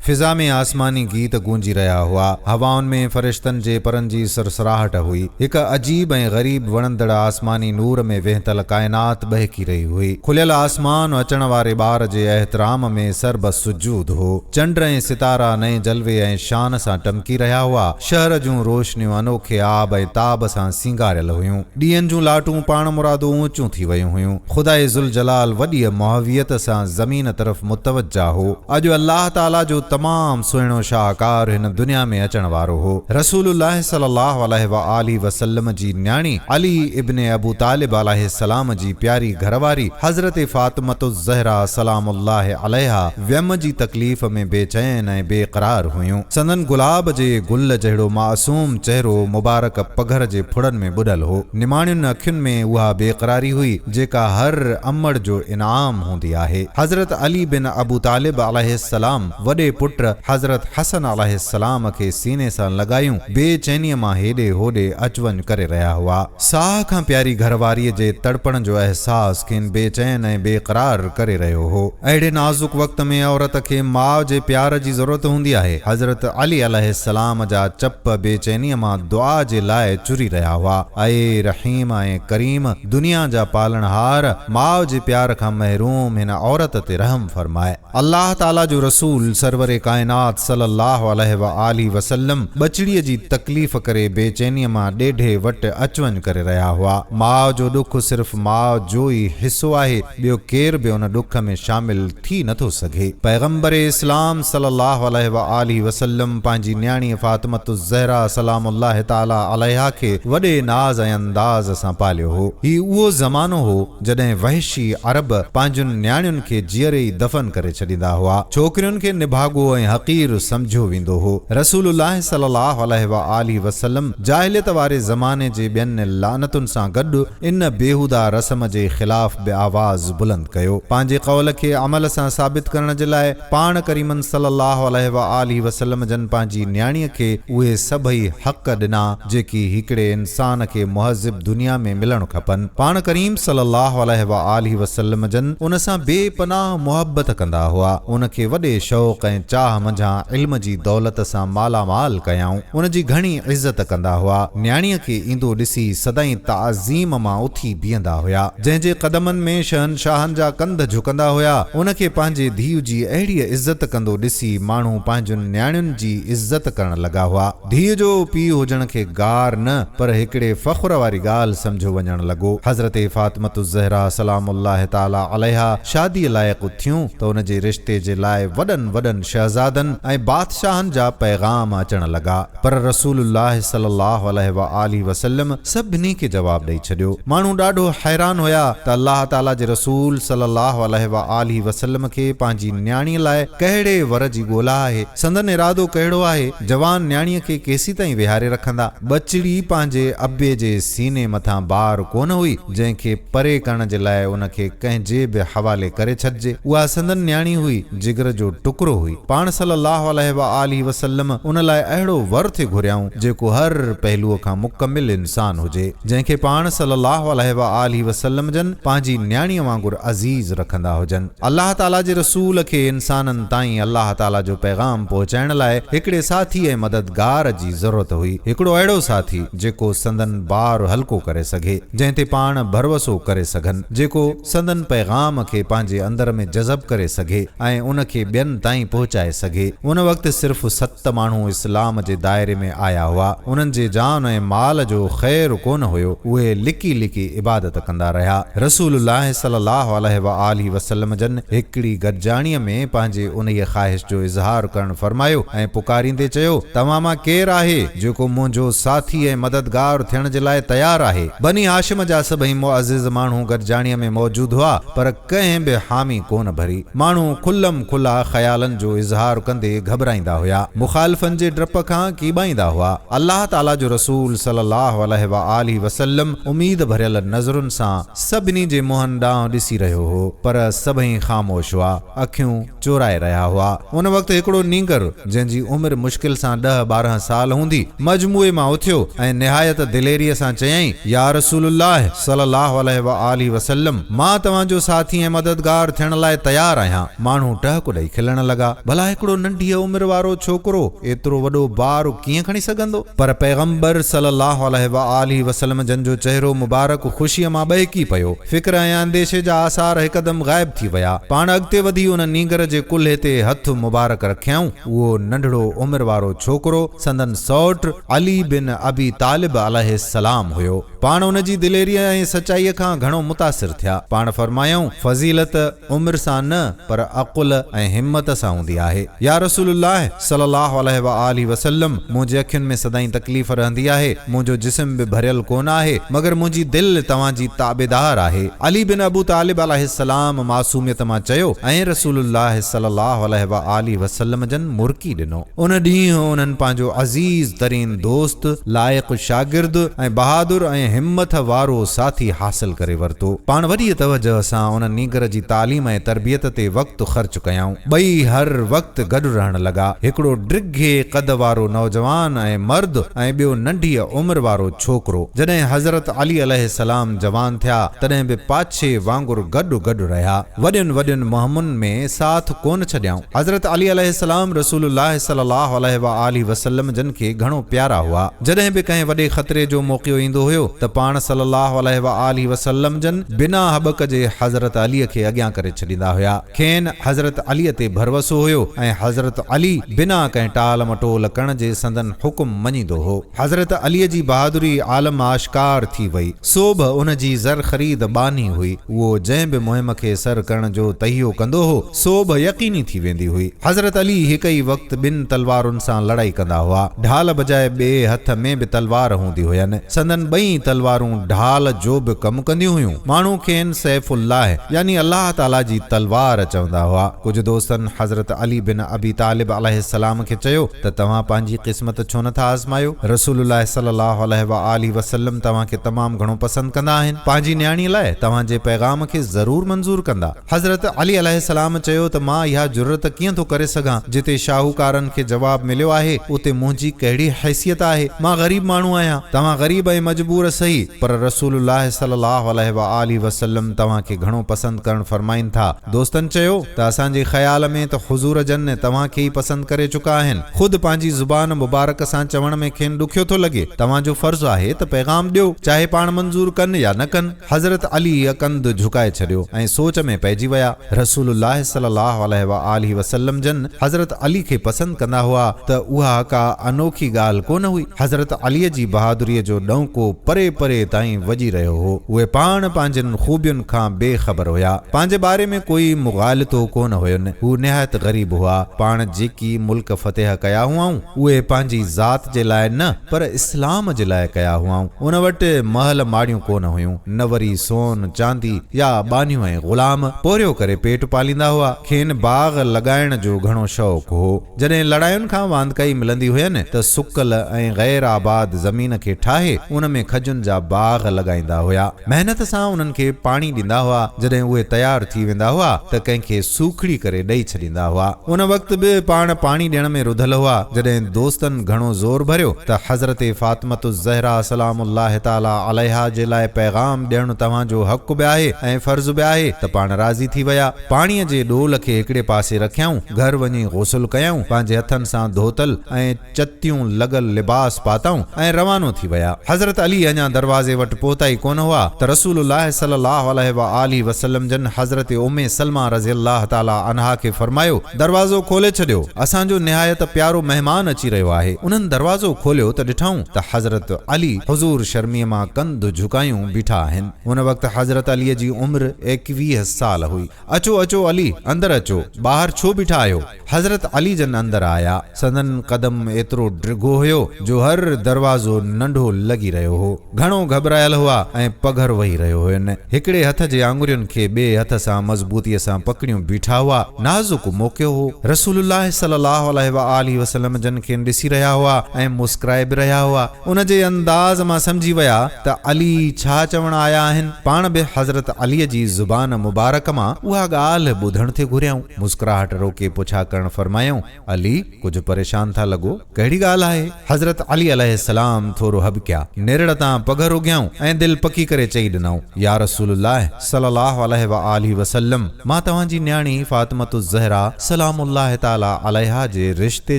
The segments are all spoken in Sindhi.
فضا ۾ آسماني گيت گونجي رهيا هئا. هوائن ۾ فرشتن جي پرن جي سرسراهٽ هئي. هڪ عجيب ۽ غريب وڻندڙ آسماني نور ۾ وهنتل ڪائنات ٻهڪي رهي هئي. کليل آسمان اچڻ واري ٻار جي احترام ۾ سربسجود هو. چنڊ ۽ ستارا نئين جلوي ۽ شان سان ٽمڪي رهيا هئا. شهر جون روشنيون انوکي آب ۽ تاب سان سينگاريل هيون. ڏيئن جون لاٽون پاڻمرادو اوچيون ٿي ويون هيون. خداء ذوالجلال وڏيء محويت سان زمين طرف متوجه هو. اڄ الله تعاليٰ جو تمام سهڻو شاهڪار هن دنيا ۾ اچڻ وارو هو. رسول الله صلي الله عليه واٰله وسلم جي نياڻي علي ابن ابو طالب عليه السلام جي پياري گهر واري حضرت فاطمة الزهراء سلام الله عليها ويم جي تڪليف ۾ بي چين ۽ بي قرار هيون. سندن گلاب جي گل جهڙو معصوم چهرو مبارڪ پگهر جي ڦڙن ۾ ٻڏل هو. نماڻين اکين ۾ اها بي قراري هئي جيڪا هر امڙ جو انعام هوندي آهي. حضرت علي بن ابو طالب عليه السلام وڏي پٽ حضرت حسن عليه السلام کي سيني سان لڳايون بي چينيء مان هيڏي هوڏي اچ وڃ ڪري رهيا هئا. ساهه کان پياري گهر واريء جي تڙپڻ جو احساس کين بي چين ۽ بي قرار ڪري رهيو هو. اهڙي نازڪ وقت ۾ عورت کي ماء جي پيار جي ضرورت هوندي آهي. حضرت علي عليه السلام جا چپ بي چينيء مان دعا جي لاء چري رهيا هئا. اي رحيم ۽ ڪريم! دنيا جا پالڻهار! ماء جي پيار کان محروم هن عورت تي رحم فرماء. الله تعاليٰ جو رسول سرور ڪائنات صلّي الله عليه واٰله وسلّم ٻچڙيء جي تڪليف ڪري بي چينيء مان ڏيڍي وٽ اچ وڃ ڪري رهيا هئا. ماء جو ڏک صرف ماء جو ئي حصو آهي، ٻيو ڪير به ان ڏک ۾ شامل ٿي نه ٿو سگهي. پيغمبر اسلام صلّي الله عليه واٰله وسلّم پنهنجي نياڻيء فاطمة الزهراء سلام الله تعالٰي عليها کي وڏي ناز ۽ انداز سان پاليو هو. هي اهو زمانو هو، جڏهن وحشي عرب پنهنجن نياڻين کي جيئري ئي دفن ڪري ڇڏيندا هئا. ڇوڪرين کي نڀاڳو ۽ حقير سمجهيو ويندو هو. رسول الله صلي الله عليه واٰله وسلم جاهليت واري زماني جي ٻين لعنتن سان گڏ ان بيهوده رسم جي خلاف به آواز بلند ڪيو. پنهنجي قول کي عمل سان ثابت ڪرڻ جي لاء پاڻ ڪريمن صلّي اللّٰه عليه واٰله وسلّم جن پنهنجي نياڻيء کي اهي سڀئي حق ڏنا جيڪي هڪڙي انسان کي مهذب دنيا ۾ ملڻ کپن. پاڻ ڪريم صلّي اللّٰه عليه واٰله وسلّم جن ان سان بي پناهه محبت ڪندا هئا. ان کي وڏي شوق ۽ چاهه منجهان علم جي دولت سان مالا مال ڪيائون. ان جي گهڻي عزت ڪندا هئا. نياڻيء کي ايندو ڏسي سدائين تعظيم مان اٿي بيهندا هيا. جنهن جي قدمن ۾ شهنشاهن جا ڪنڌ جهڪندا هيا، ان کي پنهنجي ڌيء جي اهڙيء عزت ڪندو ڏسي ماڻهو پنهنجن نياڻين جي عزت ڪرڻ لڳا هئا. ڌيء جو پيء هجڻ کي گار نه پر هڪڙي فخر واري ڳالهه سمجهيو وڃڻ لڳو. حضرت فاطمة الزهراء سلام الله تعالٰي عليها شاديء لائق ٿيون ته ان جي رشتي جي لاء وڏن وڏن شهزادن ۽ بادشاهن جا پيغام اچڻ لڳا. پر رسول الله صلي الله عليه واٰله وسلم سڀني کي جواب ڏئي ڇڏيو. ماڻهو ڏاڍو حيران هيا ته الله تعالي جي رسول صلي الله عليه واٰله وسلم کي پنهنجي نياڻيء لاء ڪهڙي ور جي ڳولا آهي؟ سندن ارادو ڪهڙو آهي؟ جوان نياڻيء کي ڪيسيتائين ويهاري رکندا؟ ٻچڙي پنهنجي ابي جي سيني مٿان بار ڪونه هئي، جنهن کي پري ڪرڻ جي لاء ان کي ڪنهن جي به حوالي ڪري ڇڏجي. اها سندن نياڻي هئي. جگر جو ٽڪرو هئي. پاڻ صلّي اللّٰه عليه واٰله وسلّم ان لاء اهڙو ور ٿي گهريائون جيڪو هر پهلوء کان مڪمل انسان هجي، جنهن کي پاڻ صلّي اللّٰه عليه واٰله وسلّم جن پنهنجي نياڻيء وانگر عزيز رکندا هجن. الله تعاليٰ جي رسول کي انسانن تائين الله تعاليٰ جو پيغام پهچائڻ لاء هڪڙي ساٿي ۽ مددگار جي ضرورت هئي، هڪڙو اهڙو ساٿي جيڪو سندن بار هلڪو ڪري سگهي، جنهن تي پاڻ ڀروسو ڪري سگهن، جيڪو. سندن پيغام کي پنهنجي اندر ۾ جذب ڪري سگهي ۽ ان کي ٻين تائين پهچائي سگهي. ان وقت صرف ست ماڻهو اسلام جي دائري ۾ آيا هئا. انهن جي جان ۽ مال جو خير ڪونه هيو. اهي لڪي لڪي عبادت ڪندا رهيا. رسول الله صلي الله عليه واٰله وسلم جن هڪڙي گڏجاڻيء ۾ پنهنجي انهيء خواهش جو اظهار ڪرڻ فرمايو ۽ پڪاريندي چيو، توهان مان ڪير آهي، جيڪو منهنجو ساٿي ۽ مددگار ٿيڻ جي لاء تيار آهي؟ بني هاشم جا سڀئي معزز ماڻهو گڏجاڻيء ۾ موجود هئا، پر ڪنهن به حامي ڪونه ڀري. ماڻهو کلم کلا خيالن جو اظهار ڪندي گهٻرائيندا هيا. مخالفن جي ڊپ کان ڪيٻائيندا هئا. الله تعاليٰ جو رسول صلّي اللّٰه عليه واٰله وسلّم اميد ڀريل نظرن سان سڀني جي منهن ڏانهن ڏسي رهيو هو، پر سڀئي خاموش هئا، اکيون چورائي رهيا هئا. ان وقت هڪڙو نينگر، جنهن جي عمر مشڪل سان ڏهه 12 سال هوندي، مجموعي مان اٿيو ۽ نهايت دليريء سان چيائين، يا رسول الله صلي الله عليه واٰله وسلم! مان توهان جو ساٿي ۽ مددگار ٿيڻ لاء تيار آهيان. ماڻهو ٽهڪ ڏئي کلڻ لڳا. ڀلا! ڀلا هڪڙو ننڍيء عمر وارو ڇوڪرو ايترو وڏو بار ڪيئن کڻي سگهندو؟ پر پيغمبر صلّي اللّٰه عليه واٰله وسلّم جن جو چهرو مبارڪ خوشيء مان ٻهڪي پيو. فڪر ۽ انديشي جا آثار هڪدم غائب ٿي ويا. پاڻ اڳتي وڌي ان نينگر جي ڪلهي تي هٿ مبارڪ رکيائون. اهو ننڍڙو عمر وارو ڇوڪرو سندن سئوٽ علي بن ابي طالب عليه السلام هيو. پاڻ ان جي دليريء ۽ سچائيء کان گهڻو متاثر ٿيا. پاڻ فرمايائون، فضيلت عمر سان نه پر عقل ۽ همت سان هوندي آهي. يا رسول الله صلي الله عليه واٰله وسلم! منهنجي اکين ۾ سدائين تڪليف رهندي آهي، منهنجو جسم به ڀريل ڪونه آهي، مگر منهنجي دل توهان جي تابعدار آهي. علي بن ابو طالب عليه السلام معصوميت مان چيو ۽ رسول الله صلي الله عليه واٰله وسلم جن مرڪي ڏنو. ان ڏينهن انهن پنهنجو عزيز ترين دوست، لائق شاگرد ۽ بهادر ۽ همٿ وارو ساٿي حاصل ڪري ورتو. پاڻ وڏيء توجهه سان ان نينگر جي تعليم ۽ تربيت تي وقت خرچ ڪيائون. ٻئي هر وقت گڏ رهڻ لڳا. هڪڙو ڊگهي قد وارو نوجوان ۽ مرد ۽ ٻيو ننڍيء عمر وارو ڇوڪرو. جڏهن حضرت علي عليه السلام جوان ٿيا، تڏهن به پاڇي وانگر گڏ گڏ رهيا. وڏين وڏين مهمن ۾ ساٿ ڪونه ڇڏيائون. حضرت علي عليه السلام رسول الله صلي الله عليه واٰله وسلم جن کي گهڻو پيارا هئا. جڏهن به ڪنهن وڏي خطري جو موقعو ايندو هيو ته پاڻ صلي الله عليه واٰله وسلم جن بنا هٻڪ جي حضرت علي کي اڳيان ڪري ڇڏيندا هيا. کين حضرت علي تي ڀروسو هيو ۽ حضرت علي بنا ڪنهن ٽال مٽول ڪرڻ جي سندن حڪم مڃيندو هو. حضرت علي جي بهادري عالم آشڪار ٿي وئي. سوڀ ان جي زرخريد ٻانهي هئي. اهو جنهن به مهم کي سر ڪرڻ جو تهيو ڪندو هو، سوڀ يقيني ٿي ويندي هئي. حضرت علي هڪ ئي وقت ٻن تلوارن سان لڙائي ڪندا هئا. ڍال بجاء ٻئي هٿ ۾ به تلوار هوندي هين. سندن ٻئي تلوارون ڍال جو به ڪم ڪنديون هيون. ماڻهو کين سيف الله يعني الله تعاليٰ جي تلوار چوندا هئا. ڪجهه دوستن حضرت علي بن ابي طالب عليه السلام کي چيو ته توهان پنهنجي قسمت ڇو نه ٿا آزمايو؟ رسول الله صلي الله عليه واٰله وسلم توهان کي تمام گهڻو پسند ڪندا آهن، پنهنجي نياڻيء لاء توهان جي پيغام کي ضرور منظور ڪندا. حضرت علي عليه السلام چيو ته مان اها جرئت ڪيئن ٿو ڪري سگهان، جتي شاهوڪارن کي جواب مليو آهي، اتي منهنجي ڪهڙي حيثيت آهي، مان غريب ماڻهو آهيان، توهان غريب ۽ مجبور سهي، پر رسول الله صلي الله عليه واٰله وسلم توهان کي گهڻو پسند ڪرڻ فرمائين ٿا. دوستن چيو ته اسان جي خيال ۾ ته حضور جن توهان کي ئي پسند ڪري چڪا آهن. خود پنهنجي زبان مبارڪ سان چوڻ ۾ کين ڏکيو ٿو لڳي. توهان جو فرض آهي ته پيغام ڏيو، چاهي پاڻ منظور ڪن يا نه ڪن. حضرت علي ڪنڌ جهڪائي ڇڏيو ۽ سوچ ۾ پئجي ويا. رسول الله صلي الله عليه واٰله وسلم جن حضرت علي کي پسند ڪندا هئا ته اها ڪا انوکي ڳالهه ڪونه هئي. حضرت علي جي بهادريء جو ڏؤنڪو پري پري تائين وڄي رهيو هو. اهي پاڻ پنهنجين خوبين کان بي خبر هيا. پنهنجي باري ۾ ڪوئي مغالطو ڪونه هين. هو نهايت غريب هئا. پاڻ جيڪي ملڪ فتح ڪيا هئائون، اهي پنهنجي ذات جي لاء نه پر اسلام جي لاء ڪيا هئائون. ان وٽ محل ماڙيون ڪونه هيون، نه وري سون، چاندي يا ٻانهيون ۽ غلام. پورهيو ڪري پيٽ پاليندا هئا. کين باغ لڳائڻ جو گهڻو شوق هو. جڏهن لڙاين کان واندڪائي ملندي هين ته سڪل ۽ غير آباد زمين کي ٺاهي ان ۾ کجين جا باغ لڳائيندا هيا. محنت سان انهن کي پاڻي ڏيندا هئا. جڏهن اهي تيار ٿي ويندا هئا ته ڪنهن کي سوکڙي ڪري ڏئي ڇڏيندا هئا. ان وقت به پاڻ پاڻي ڏيڻ ۾ رڌل هئا. جڏهن دوستن گهڻو زور ڀريو ته حضرت فاطمة الزهرا سلام الله تعالٰي عليها جي لاء پيغام ڏيڻ توهان جو حق به آهي ۽ فرض به آهي ته پاڻ راضي ٿي ويا. پاڻيء جي ڏول کي هڪڙي پاسي رکيائون، گهر وڃي غسل ڪيائون، پنهنجي هٿن سان ڌوتل ۽ چتيون لڳل لباس پاتائون ۽ روانو ٿي ويا. حضرت علي اڃا دروازي وٽ پهتا ئي ڪونه هئا ته رسول الله صلي الله عليه واٰله وسلم جن حضرت ام سلمه رضي الله تعالٰي عنها کي فرمايو، دروازو کولي ڇڏيو، اسان جو نهايت پيارو مهمان اچي رهيو آهي. انهن دروازو کوليو ته ڏٺائون ته حضرت علي حضور شرميء مان ڪنڌ جهڪايون بيٺا آهن. ان وقت حضرت علي جي عمر 21 سال هئي. اچو اچو علي، اندر اچو، ٻاهر ڇو بيٺا آهيو؟ حضرت علي جن اندر آيا. سندن قدم ايترو ڊگهو هيو جو هر دروازو ننڍو لڳي رهيو هو. گهڻو گهٻرايل هئا ۽ پگهر وهي رهيو هين. هڪڙي هٿ جي آڱرين کي ٻئي هٿ سان مضبوطيء سان پڪڙيون بيٺا هئا. نازڪ موقعو هو. رسول الله صلي الله عليه واٰله وسلم جن کين ڏسي رهيا هئا ۽ مسڪرائي به رهيا هئا. ان جي انداز مان سمجهي ويا ته علي ڇا چوڻ آيا آهن. پاڻ به حضرت علي جي زبان مبارڪ مان اها ڳالهه ٻڌڻ ٿي گهريائون. مسڪراهٽ روڪي پڇا ڪرڻ فرمايائون، علي! ڪجهه پريشان ٿا لڳو، ڪهڙي ڳالهه آهي؟ حضرت علي عليه السلام ٿورو هٻڪيا، نرڙ تان پگهر اگهيائون ۽ دل پڪي ڪري چئي ڏنائون، يا رسول الله صلي الله عليه واٰله وسلم! مان توهان جي نياڻي فاطمة الزهرا صلي. سلام الله تعالٰي عليها جي رشتي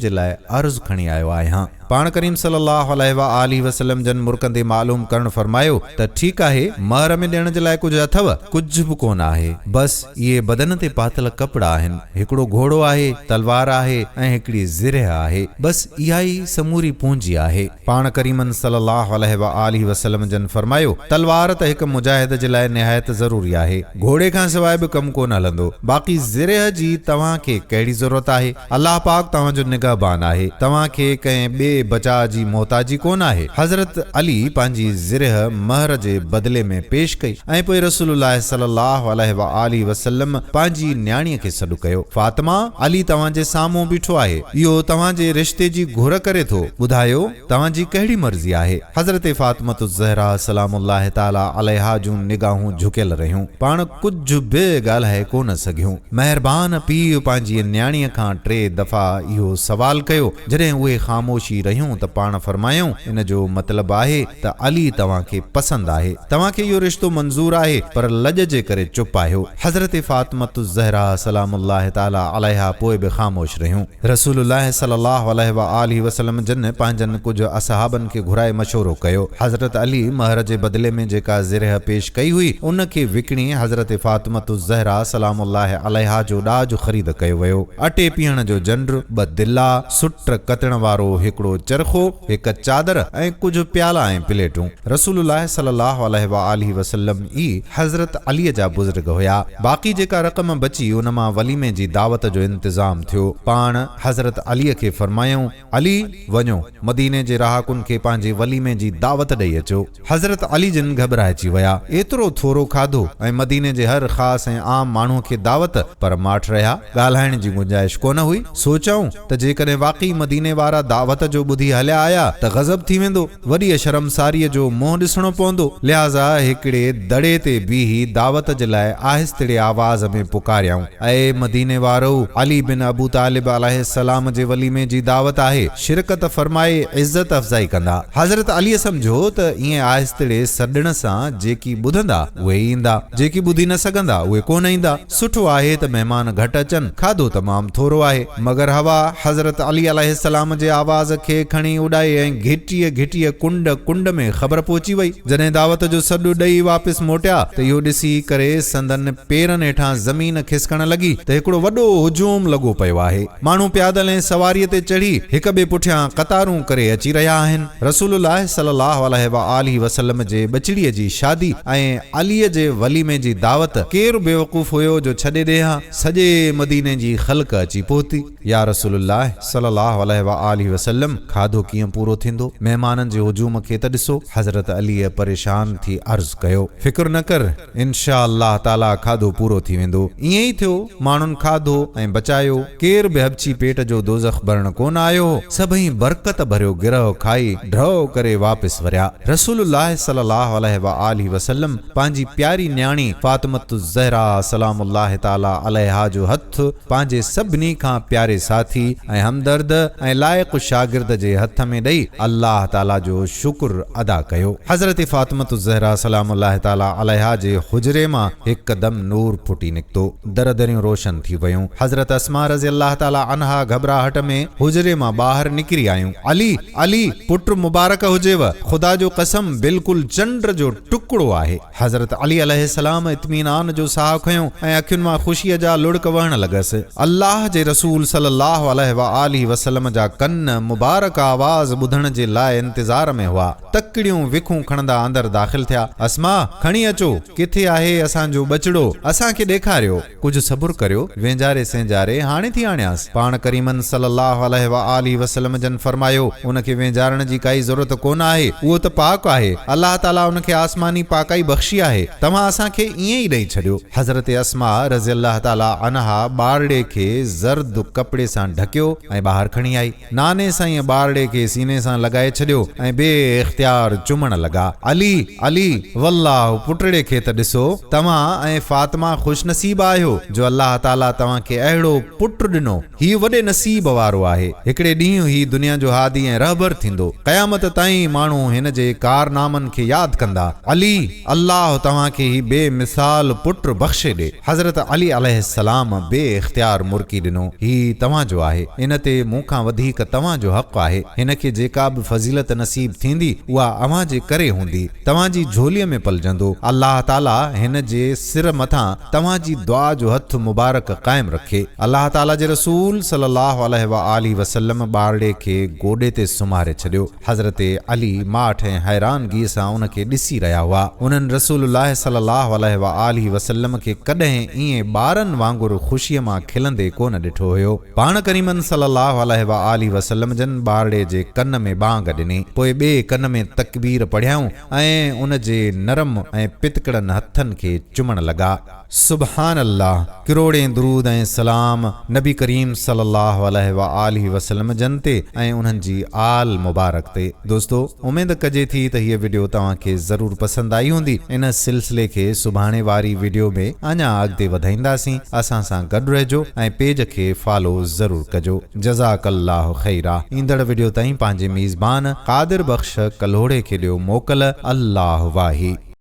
جي لاء عرض کڻي آيو آهيان. پاڻ ڪريم صلّي اللّٰه عليه واٰله وسلّم جن مرڪندي معلوم ڪرڻ فرمايو ته ٺيڪ آهي، مهر ۾ ڏيڻ جي لاء ڪجهه اٿئو؟ ڪجهه به ڪونه آهي، بس اهي بدن تي پاتل ڪپڙا آهن، هڪڙو گهوڙو آهي، تلوار آهي ۽ هڪڙي زرهه آهي، بس اها ئي سموري پونجي آهي. پاڻ ڪريمن صلّي اللّٰه عليه واٰله وسلّم جن فرمايو، تلوار ته هڪ مجاهد جي لاء نهايت ضروري آهي، گهوڙي کان سواء به ڪم ڪونه هلندو، باقي زرهه جي توهان کي ڪهڙي ضرورت آهي؟ الله پاڪ توهان جو نگهبان آهي، توهان کي ڪنهن ٻئي بچاء جي محتاجي ڪونه آهي. حضرت علي پنهنجي زرهه مهر جي بدلي ۾ پيش ڪئي ۽ پوء رسول الله صلي الله عليه واٰله وسلم پنهنجي نياڻيء کي سڏ ڪيو، فاطمه! علي توهان جي سامهون بيٺو آهي، اهو توهان جي رشتي جي گهر ڪري ٿو، ٻڌايو توهان جي ڪهڙي مرضي آهي؟ حضرت فاطمة الزهراء سلام الله تعالٰي عليها جون نگاهون جهڪيل رهيون، پاڻ ڪجهه به ڳالهائي ڪونه سگهيون. مهربان پيء پنهنجيء نياڻيء کان ٽي دفعا اهو سوال ڪيو، جڏهن اهي خاموشي رهيون ته پاڻ فرمايائون، ان جو مطلب آهي ته علي توهان کي پسند آهي، توهان کي اهو رشتو منظور آهي، پر لڄ جي ڪري چپ آهيو. حضرت فاطمة الزهراء سلام الله تعالٰي عليها پوء به خاموش رهيون. رسول الله صلي الله عليه واٰله وسلم جن پنهنجن ڪجهه اصحابن کي گهرائي مشورو ڪيو. حضرت علي مهر جي بدلي ۾ جيڪا زرهه پيش ڪئي هئي، ان کي وڪڻي حضرت فاطمة الزهراء سلام الله عليها جو ڏاج خريد ڪيو ويو. اٽي پيهڻ جو جنڊ، ٻه دلا، سٽ ڪتڻ وارو هڪڙو چرخو، هڪ چادر ۽ ڪجهه پيالا ۽ پليٽون. رسول الله صلي الله عليه واٰله وسلم ئي حضرت علي جا بزرگ هيا. باقي جيڪا رقم بچي ان مان وليمي جي دعوت جو انتظام ٿيو. پاڻ حضرت علي کي فرمايائون، علي! وڃو، مديني جي رهاڪن کي پنهنجي وليمي جي دعوت ڏئي اچو. حضرت علي جن گهٻرائجي ويا. ايترو ٿورو کاڌو ۽ مديني جي هر خاص ۽ عام ماڻهوء کي دعوت، پر ماٺ رهيا. ڳالهائڻ جي گنجائش ڪونه هئي. سوچيائون ته جيڪڏهن واقعي مديني وارا دعوت جو ٻڌي هليا آيا ته غضب ٿي ويندو. وڏيء شرمساريء جو منهن ڏسڻو پوندو. لهٰذا هڪڙي دڙي تي بيهي دعوت جي لاء آهستڙي آواز ۾ پڪاريائون، اي مديني وارؤ! علي بن ابو طالب عليه السلام جي وليمي جي دعوت آهي، شرڪت فرمائي عزت افزائي ڪندا. حضرت عليء سمجهيو ته ائين آهستڙي سڏڻ سان جيڪي ٻڌندا، اهي ئي ايندا، جيڪي ٻڌي نه سگهندا، اهي ڪونه ايندا. سٺو آهي ته مهمان گهٽ اچن، کاڌو تمام ٿورو آهي. مگر هوا حضرت علي عليه السلام جي آواز کي کڻي اڏائي ۽ گهٽيء گهٽيء ڪنڊ ڪنڊ ۾ خبر پهچي وئي. جڏهن دعوت جو سڏ ڏئي واپس موٽيا ته اهو ڏسي ڪري سندن پيرن هيٺان زمين کسڪڻ لڳي ته هڪڙو وڏو هجوم لڳو پيو آهي. ماڻهو پيادل ۽ سواريء تي چڙهي هڪ ٻئي پٺيان قطارون ڪري اچي رهيا آهن. رسول الله صلي الله عليه واٰله وسلم جي ٻچڙيء جي شادي ۽ عليء جي وليمي جي دعوت، ڪير بيوقوف هيو جو ڇڏي ڏي ها، سڄي مديني جي خلق اچي پهتي. يا رسول الله صلي الله عليه واٰله وسلم کاڌو ڪيئن پورو ٿيندو، مهمانن جي هجوم کي ته ڏسو. حضرت عليء پريشان ٿي عرض ڪيو. فڪر نه ڪر، ان شاء الله تعاليٰ کاڌو پورو ٿي ويندو. ائين ئي ٿيو، ماڻهن کاڌو ۽ بچايو، ڪير به هٻڇي پيٽ جو دوزخ ڀرڻ ڪونه آيو هو، سڀئي برڪت ڀريو گرهه کائي ڍؤ ڪري واپس وريا. رسول الله صلي الله عليه واٰله وسلم پنهنجي پياري نياڻي فاطمة الزهراء سلام الله تعاليٰ عليها جو هٿ پنهنجي سڀني کان پياري ساٿي ۽ همدرد ۽ لائق شاگرد جي هٿ ۾ ڏئي الله تعاليٰ جو شڪر ادا ڪيو. حضرت فاطمة الزهراء سلام الله تعاليٰ عليها جي حجري مان هڪدم نور ڦٽي نڪتو. در دريون روشن ٿي ويون. حضرت اسماء رضي الله تعاليٰ عنها گهٻراهٽ ۾ حجري مان ٻاهر نڪري آيون. علي! علي! پٽ مبارڪ هجيو! خدا جو قسم بلڪل چنڊ جو ٽڪڙو آهي. حضرت علي عليه السلام اطمينان جو ساهه کنيو ۽ اکين مان خوشيء جا لڙڪ وهڻ لڳس. الله جي رسول صلي الله عليه واٰله وسلم جا ڪن مبارڪ آواز ٻڌڻ جي لاء انتظار ۾ هئا. تڪڙيون وکون کڻندا اندر داخل ٿيا. اسماء! کڻي اچو! ڪٿي آهي اسان جو ٻچڙو؟ اسان کي ڏيکاريو. ڪجهه صبر ڪريو، وينجاري سينجاري هاڻي ٿي آڻيانس. پاڻ ڪريمن صلّي اللّٰه عليه واٰله وسلّم جن فرمايو، ان کي وينجارڻ جي ڪائي ضرورت ڪونه آهي، اهو ته پاڪ آهي، الله تعاليٰ ان کي آسماني پاڪائي بخشي آهي، توهان اسان کي ائين ئي ڏئي ڇڏيو. حضرت اسماء رضي الله تعاليٰ عنها ٻارڙي کي زرد ڪپڙي سان ڍڪيو ۽ ٻاهر کڻي آئي. ناني سائينء ٻارڙي کي سيني سان لڳائي ڇڏيو ۽ بي اختيار چمڻ لڳا. علي! علي! والله پٽڙي کي ته ڏسو! توهان ۽ فاطمه خوشنصيب آهيو جو الله تعاليٰ توهان کي اهڙو پٽ ڏنو. هي وڏي نصيب وارو آهي. هڪڙي ڏينهن هي دنيا جو هادي ۽ رهبر ٿيندو. قيامت تائين ماڻهو هن جي ڪارنامن کي ياد ڪندا. علي! الله توهان کي هي بي مثال پٽ بخشي ڏي. حضرت علي عليه السلام بي اختيار. مختيار مرڪي ڏنو، هي توهان جو آهي، ان تي مون کان وڌيڪ توهان جو حق آهي، هن کي جيڪا به فضيلت نصيب ٿيندي، اها اوهان جي ڪري هوندي، توهان جي جهوليء ۾ پلجندو، الله تعاليٰ هن جي سر مٿان توهان جي دعا جو هٿ مبارڪ قائم رکي. الله تعاليٰ جي رسول صلّي الله عليه واٰله وسلّم ٻارڙي کي گوڏي تي سمهاري ڇڏيو. حضرت علي ماٺ ۽ حيرانگيء سان ان کي ڏسي رهيا هئا. انهن رسول الله صلّي الله عليه واٰله وسلّم کي ڪڏهن ائين ٻارن وانگر خوشيء مان کلندي ڪونه ڏٺو هيو. پاڻ ڪريمن صلّي الله عليه واٰله وسلّم جن ٻارڙي جي ڪن ۾ ٻانگ ڏني، پوء ٻئي ڪن ۾ تڪبير پڙهيائون ۽ ان جي نرم ۽ پتڪڙن هٿن کي چمڻ لڳا. سبحان الله ڪروڙين درود ۽ سلام نبي ڪريم صلي الله عليه واٰله وسلم جن تي ۽ انهن جي آل مبارڪ تي دوستو اميد ڪجي ٿي ته هيء وڊيو توهان کي ضرور پسند آئي هوندي ان سلسلي کي سڀاڻي واري وڊيو ۾ اڃا اڳتي وڌائينداسين اسان سان گڏ رهجو ۽ پيج کي فالو ضرور ڪجو جزاڪ الله خيرا ايندڙ وڊيو تائين پنهنجي ميزبان قادر بخش ڪلهوڙي کي ڏيو موڪل الله واهي.